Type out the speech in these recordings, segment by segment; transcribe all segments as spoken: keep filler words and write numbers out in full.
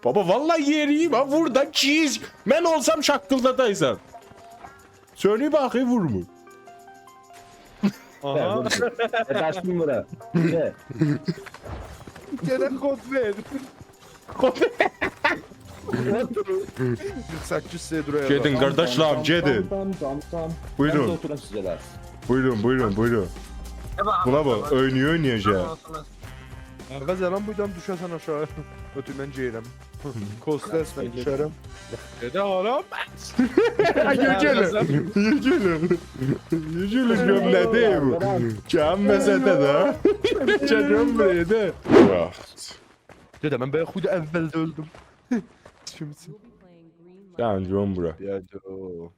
بابا، والله یئریییم ها، وور دا، گیج. من اولسام شاققیلدادایسان. سؤنوب آخی، وورمور. آها. وئر، وور. ائ، داشدیم بورا. گل. گئده کود وئر. کود. قیرخ سککیز سئدرو. گئدین، قارداشلاریم، گئدین. تام، تام، تام، تام. بویورون. من ده اوتورام سیزه قارشی. بویورون، بویورون، بویورون. بونا باخ، اوینایا، اوینایا گل. تامام، تامام. عوض الان بویدان دوشه‌سن آشاغی. اؤتور، من گئدیرم. کوسترسن دوشه‌رم. گئده آرام. گؤل گؤلوم. گؤل گؤلوم. گؤل گؤلوم، گؤل نه‌دیر بو؟ کم مسئله ده. گل گؤلوم بورایا دا. واخت. دده، من بایاق خود اولده اؤلدوم. کیمسین؟ گل گؤلوم بورا. بیر ده او.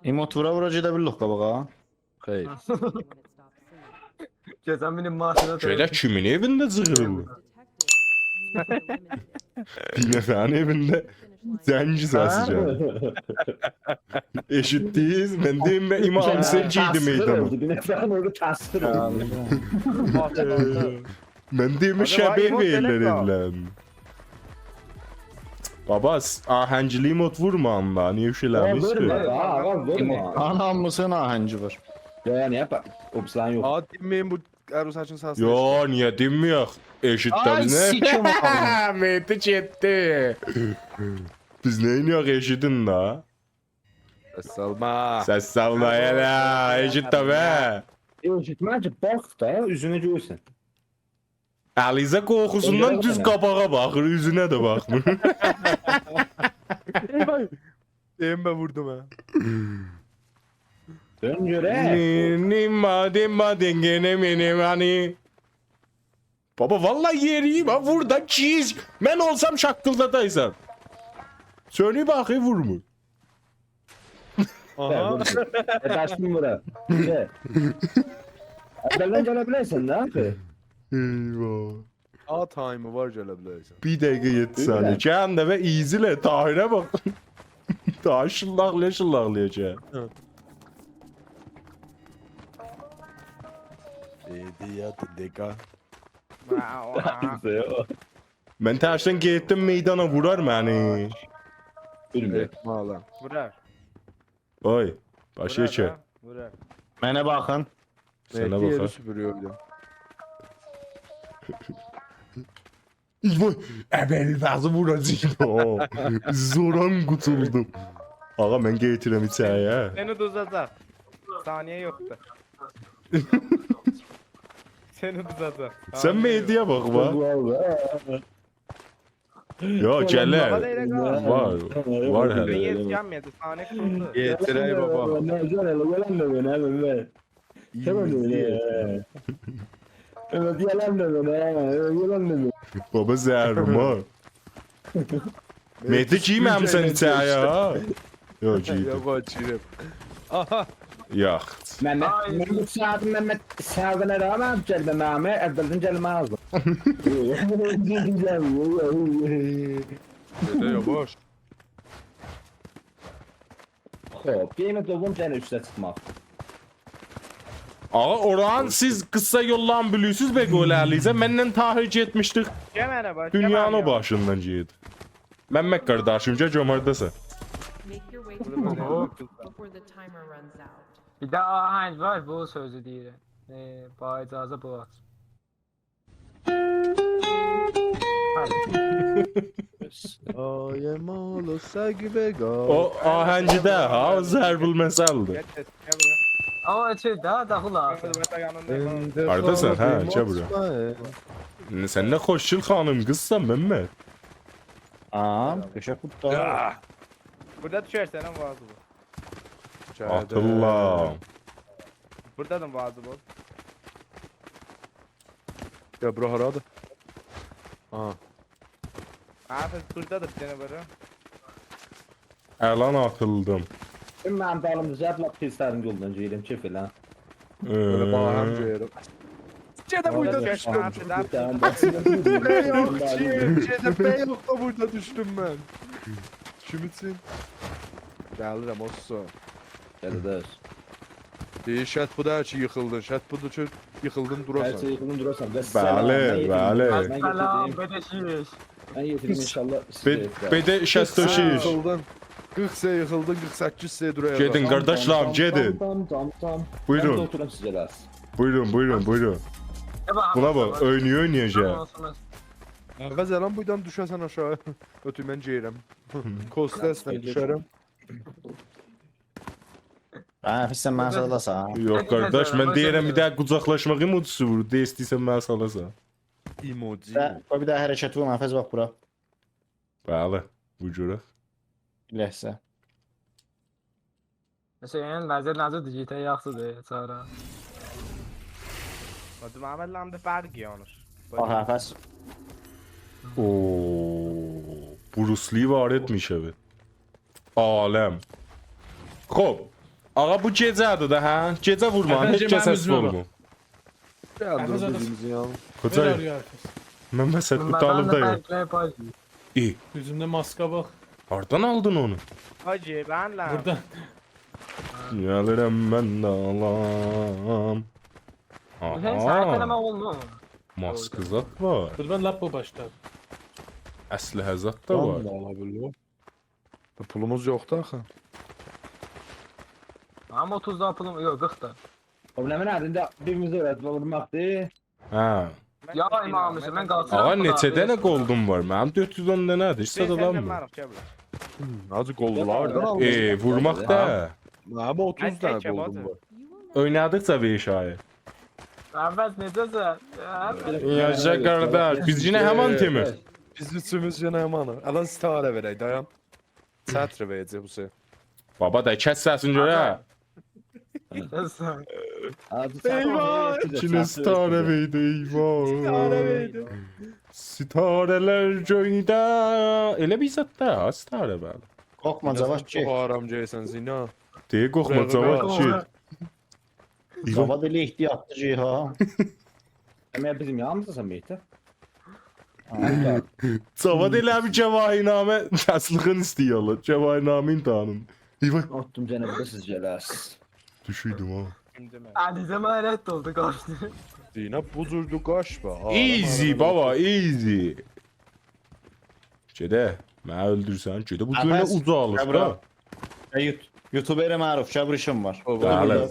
ایموت وورا وورا گئده بیلیریک قاباغا. خیر. کئچن بیر ماشینا گؤره کیمین ائوینده جیغیریر بو؟ بیر نفرین ائوینده جنگ سسی گلدی. ائشیتدینیز؟ من دئییم، من امام حسین گیردی میدانا. بیر نفرین اوردا تسخیر اولدو. من دئییم، آقا، شبیه ایموت وئریرلر دئنک ائولرین. بابا، س-، آهنگلی ایموت وورما آندا، نییه ایش ائله‌میش کی؟ وورما، آقا، وورما. آنامین آهنگی وار. یا، نییه با-، اوپسلان یوخ. آ، دینمه‌یین بو عروسکین سسینی. یو، نییه دینمه‌یک؟ ائشیت ده آی، بیز نه؟ سیکیم آغزینا. مهدی گئتدی. بیز نئینیه‌ک، ائشیدین ده. سس سالما. سس سالما، یالا، ائشیت ده به. ائشیتمه کی، باخ دا، اوزونه گؤرسن. علیزه قورخوسوندان دوز قاباغا باخیر، اوزونه ده باخمیر. ای وای. دئییم، من ووردوم ها. دؤن گؤرک. نی-، نیما، دیما، دینگینی، مینی، مانی. بابا، والله یئریییم ها، وور دا، گیج. من اولسام شاققیلدادایسان. سؤنوب آخی، وورمور. آها. وئر، وور. ائ، داشدیم بورا. گل. اولدن گله بیلرسن ده آخی. ای وای. آ، تایمی وار، گله بیلرسن. بیر دقیقه یئددی ثانیه. بیلیرم. گل ده و ایزله، طاهره باخ. طاهر شیللاقلایا، شیللاقلایا گل. هی. ائ، دئیه، دئیه. من ترسدن گئتدیم میدانا، وورار منی. بیلمیرم. احتمالا. وورار. اوی، باشی وورار یئکه. ها، وورار. منه باخین. سنه مهدی یئری باخا. سوپوروردو. وای، ابوالفضلی ووراجاغام. زوران قوتولدوم. آقا، من گئتیرم ایچری‌یه. سنی دوزاجاق. ثانیه یوخدور. سنی دوزاجاق. سن ثانیه یوخ. مهدی‌یه باخ، باخ. یوخ، گلر. بابا، دا ائله قال. وار، وار هله. یئتیشمه‌یه‌جک، ثانیه قوتولدو. یئتیرک بابا. نه، گل هله، گلن ده منه، هله، هله. تمام، ایییز، ایییز. هله، گلن ده منه، هله، گلن ده منه. بابا، زهرمار. مهدی، گیرمه‌میسن ایچری‌یه، ها؟ یوخ، گیردیم. یوخ، او گیریم. آها. یاخ. ممد، آی. من بو ساعاتی ممد ساغینا رحمت گلمه، ممد، اولدن گلمزدیم. گئده یاواش. خوب، گئیمه دوم گله اوسته چیخماق. آقا، اورانین سیز قیسا یوللارینی بیلیرسینیز، به قول علیزه. منله طاهر گئتمیشدیک. گل منه باخ، گل دونیانین منه. باشیندان گئت. ممد قارداشیم، گل گؤرم هارداسان. Make your way to the bookshelf before the timer runs out. بیر ده آهنگ وار، بو سؤزو دئییر. ائ، با اجازه بو آت. آی مال سگ بگا. او آهنگی ده، ها، ضرب‌المثل‌دیر. گل، گل، گل بورا. آ، شئی، دا، دا، خلاصه. گل بورا، دا یانیندا، یانیندا. هارداسان؟ هه، گل بورا. مطمئن. سن نه خوشگل خانیم قیزسان، ممد. آ، قشنگ قوتدا. یا. بوردا دوشرسن، واضح اول. گلدیم. آتیللام. بوردادان واضح اول. یا، بورا هارادیر؟ آها. آ، بوردادیر بیر دنه وار ها. الان آتیلدیم. من دالیم، زیاد لاپ پیسلرین یولدان گئدیرم، کئف ائله. ائ. بئله باهم گؤرورم. گئده بوردا دوشدوم. آتیلدیم. بئله یوخ کی، گئده بئله یوخ دا بوردا دوشدوم من. کیم اوچون؟ گلیرم، اولسون. گل، قارداش. دئییر، شرط بو دئییل کی، ییخیلدین. شرط بودور کی، ییخیلدین، دوراسان. هر شئی ییخیلدین، دوراسان. بلی، بلی. سلام، من گئدیرم. سلام، قارداشیم. من یئتیریم ان‌شاءالله. بئ-، بئده شصت و شش. قیرخ سه ییخیلدین، قیرخ سه ییخیلدین، قیرخ سککیز سه دورور. گئدین، قارداشلاریم، گئدین. تام، تام، تام، تام. بویورون. من ده اوتورام، سیز گله‌سیز. بویورون، بویورون، بویورون. بونا باخ، اوینایا، اوینایاجاق. تامام، تامام. عوض الان بوردان دوشه‌سن آشاغی. اؤتور، من گئدیرم. کوستاسلا دوشرم. هه، سن منی سالاسان. یوخ، قارداش، من دئییرم، بیر دنه قوجاقلاشماق ایموجیسی وورور. دئییر، ایسته‌ییرسن منی سالاسان. ایموجی. هه، قوی بیر دنه حرکت وور، منفذ، باخ بورا. بلی، بو گؤرک. بیر لحظه. مثلا، یعنی، وضعیت نئجه دیجیتال یاخشی‌دیر، چاره. باخ، دئمه‌لی، الان ده برق یانیر. باخ، نفس. اوو، بروس لی وارد می‌شود. عالم. خوب. آقا، بو گئجه‌دیر ده، هه؟ گئجه وورمایین، هئچ کس عصبی اولمایین. گلدیم، اؤزوموزو یان. قوجای، من مثلا بو دالیندایام. ای. اوزومده ماسکا باخ. هاردان آلدین اونو؟ حاجی، بن لن. بوردان. گلیرم من ده آلام. آها. سن سنه تلفون اولمور. ماسک زاد وار. بوردان لاپ بو باشدا. اسلحه زاد دا وار. آلا بیلیر. پولوموز یوخدور آخی. منیم اوتوز دانا پولوم، یوخ، قیرخ دا. او، نه منه، ایندی بیریمیزی اؤیره‌دیب وورماقدیر. هه. یا امام حسین، من قالسام. آقا، نئچه دنه گلدون وار؟ منیم دؤرد یوز اون دنه‌دیر، هئچ زاد آلانمیر. حاجی، گلدولار هاردان آلمیشسان؟ ای، وورماق دا. منیم اوتوز دنه گلدوم وار. اوینادیقجا وئر آشاغی. عوض، نئجه‌سن؟ یاشا قارداش، بیز یئنه همان تیمیک. بیز اوچوموز یئنه همانیق. الان ستاره وئرک، دایان. چتر وئره‌جک بو سفر. بابا دا کس سسینی گؤره. کس سسینی. ایواه! ایکی دنه ستاره وئردی، ایواه. ستاره وئردی. ستاره‌لر گؤیده. ائله بیر زاد دا، ها، ستاره، بلی. قورخما، جاواد، چوخ آرام گلیرسن، زینا. دئییر، قورخما، جاواد، چیخ. ایوان. جاواد ائله احتیاطلی کی، ها. دئمک، بیزیم یانیمیزداسان، مهدی؟ جاواد ائله بیر گواهینامه، تسلیخین ایسته‌ییر الله. گواهینامه امتحانین. ایوان. اوتدوم، یئنه بورادا سیز گله‌سیز. دوشوردوم ها. علیزه منه رد اولدو، قاچدی. زینا بو جوردو قاچ به. Easy، بابا، easy. گئده، منی اؤلدورسن، گئده بو گؤیه اوجا آلیش دا. یا یوت-، یوتوبره معروف، شب ایشیم وار. بلی.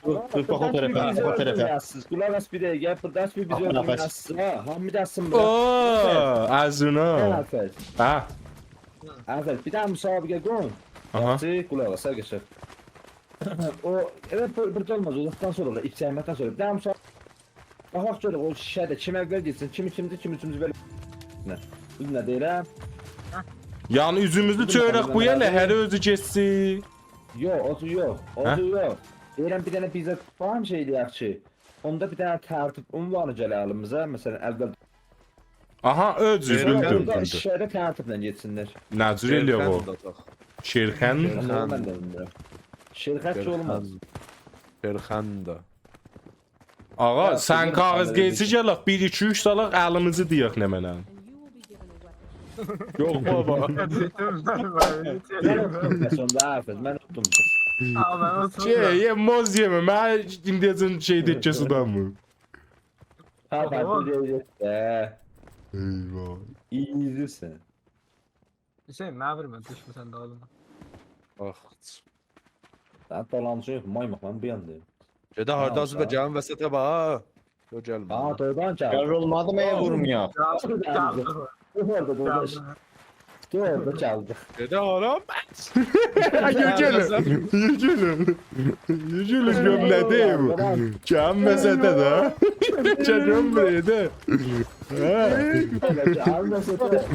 دور، دور، باخ او طرفه، باخ او طرفه. قولاق آس بیر دقیقه، بورادا بیر بیزی اؤلدورمزسیز، ها؟ هامی دا آسین بورا. اوو، آغزینا. هه، آفرین. هه. آفرین، بیر دنه مسابقه قویون. آها. یاخشی، قولاق آس، قشنگ. او، ائوت، بو-، بورادا اولماز، اوزاقدان سونرا اولار، ایچریمدن سونرا. بیر دنه مسابقه باخاق گؤرک او شیشه‌ده کیم اول گئتسین، کیم ایکینجی، کیم اوچونجو، بئله. نه، بیلمیرم، نه دئییرم. یعنی اوزوموزو چؤیورک بو یئرله، هره اؤزو گئتسین. یوخ، او جور یوخ، او جور یوخ. دئییرم، بیر دنه بیزه تام شئی ائله‌یک کی، اوندا بیر دنه ترتیب عنوانی گله الیمیزه، مثلا، اول آها، اؤزو، بیلدیم، بیلدیم. شیشه‌ده ترتیبله گئتسینلر. نه جور ائله‌یک او؟ شیرخند آتاق. شیرخند؟ شیرخند. من ده بیلمیرم. شیرخند کی اولماز. شیرخند. آقا، یا، سن بیلمیرم، کاغذ سن قیسی بیلیرسن. گلک، بیر، ایکی، اوچ سالاق، الیمیزی دئیک نمنه. یوخ، بابا. من اوتدوم، سونرا حافظ، من اوتدوم. آ، من اوتدوم. شئی، یه موز یئمه، من ایندیه‌جن شئی دئکه سودانمیم. ها، بابا. ایواه. ایزیسن. حسین، منه وورما، دوشموسن دالیما. آخ. سن دالانچی یوخ، مایماق، من بو یاندایام. گئده، هارداسین دا، گلین وسطه باخ. یوخ، گلمه. ها، دوغرودان گل. قرار اولمادی می وورمایا؟ گل، گل. دور اورادا، قارداش. گل. دور اورادا، گلدی. گئده، آرام. یوخ، گلین. یوخ، گلین. یوخ، گلین، گؤرم نه دئییر بو. گلین وسطه ده. گلین بورایا دا. هه. گلین وسطه.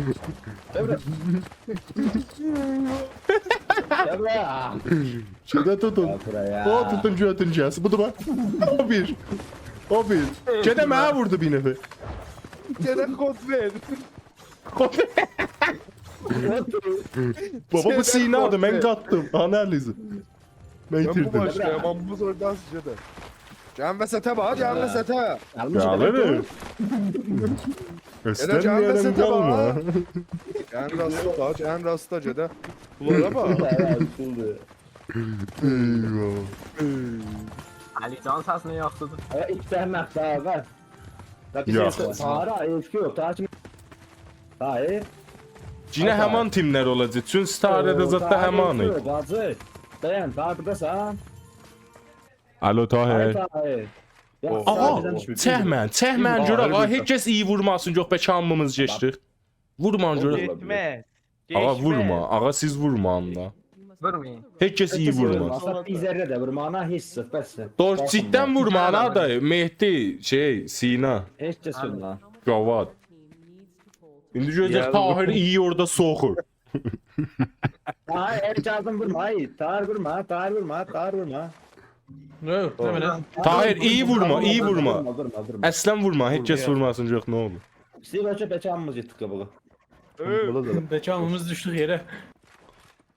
گلین. شئیده توتون. گل بورایا. او، توتون، گؤتون گلسین. بودور باخ. او بیر. او بیر. گئده منه ووردو بیر نفر. گئده کود وئر. بابا، بو سینادیر، من قاتدیم. آنالیزی. من ایتیردیم. من بو باشقا، من بو زوردان سیزه ده. گلین وسطه باخ، گلین وسطه. گلمیش گلیر. گلین وسطه باخ. گلین راستا باخ، گلین راستا گئده. بونلارا باخ. ایواه. علیجان سسینه یاخشیدیر. هه، ایکی دنه مقطع وار. یا، بیر یوخ. ساری، ایکی یوخ، تاکی. طاهر. یئنه آی، طاهر. همان تیملر اولاجاق. چون ستارده او، زاددا طاهر، همانی. یوخ، باجی. دایان، طاهر، بورداسان؟ آلو، آی، طاهر. طاهر. یا، او، آغا، سن بیزدن دوشموش. چکمه‌یین، چکمه‌یین، گؤرک، آغا، هئچ کس ایی وورماسین، یوخ، بلکه هامیمیز کئچدیک. وورمایین، گؤرک. او گئتمز. آغا، کئچمز. وورما، آغا، سیز وورمایین دا. وورمایین. هئچ کس ایی وورماز. هئچ کس وورماز. بیر ذره ده وورما، آنا، هئچ کس، بس. دور، قورخما. جداً وورما، آنا، دا، مهدی، شئی، سینا. هئچ کس وورما. گاواد. ایندی گؤره‌جک، یا. طاهر ایی اورادا سوخور. طاهر، ال کاغیذین وورما، آی، طاهر وورما، طاهر وورما، طاهر وورما. یوخ، دئمه‌رم. طاهر، ایی وورما، ایی وورما. وورما، وورما، وورما. اصلاً وورما، هئچ کس وورماسین، یوخ، نه اولور. سیز بلکه، بلکه هامیمیز گئتدیک قاباغا. بلکه هامیمیز دوشدوک یئره.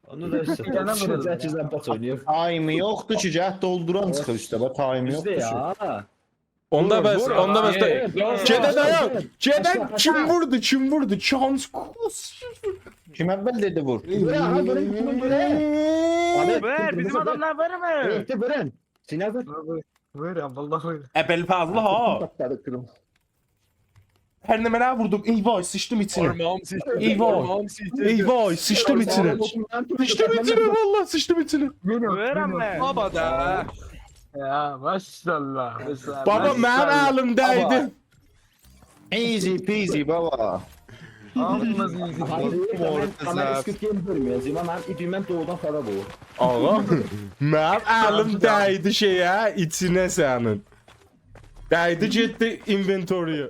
اونو دا ایشته. گلن وورور. سیز، سیز باخ اویناییر. تایم یوخدور کی، گرک دولدوران چیخیر اوسته، باخ، تایم یوخدور کی. یا. اوندا وور، بس، وور. اوندا بس. ای، ای، گئده ای، دایان، ای، گئده. آشاغی، آشاغی. کیم ووردو، کیم ووردو؟ کانس کوس. کیم اول دئدی وور؟ وور، آغا، وورون، وورون، وورون. آبی، وور، بیزیم آداملار وورمور. ائه، وورون. سینه وور. وور، وور، والله وور. ائ، بئله فضلی ها. پاتلادی، قیریم. هر نمنه ووردوم. ای وای، سیچدیم ایچینه. پارماغیم سیچدی. ای وای. پارماغیم سیچدی. ای وای، سیچدیم ایچینه. پارماغیم سیچدی. سیچدیم ایچینه، والله سیچدیم ایچینه. وورورام من. بابا دا. یا، ماشاءالله. بابا، منیم الیم دیدی. بابا. Easy peasy، بابا. آغزینا زیزی. آبی، من کامئرا اسکیپ گئیم گؤرمه‌یه‌جه‌یم، منیم ایپیم دوغرودان خراب اولور. آغا، منیم الیم دیدی شئیه، ایچینه سنین. دیدی گئتدی اینونتوری‌یه.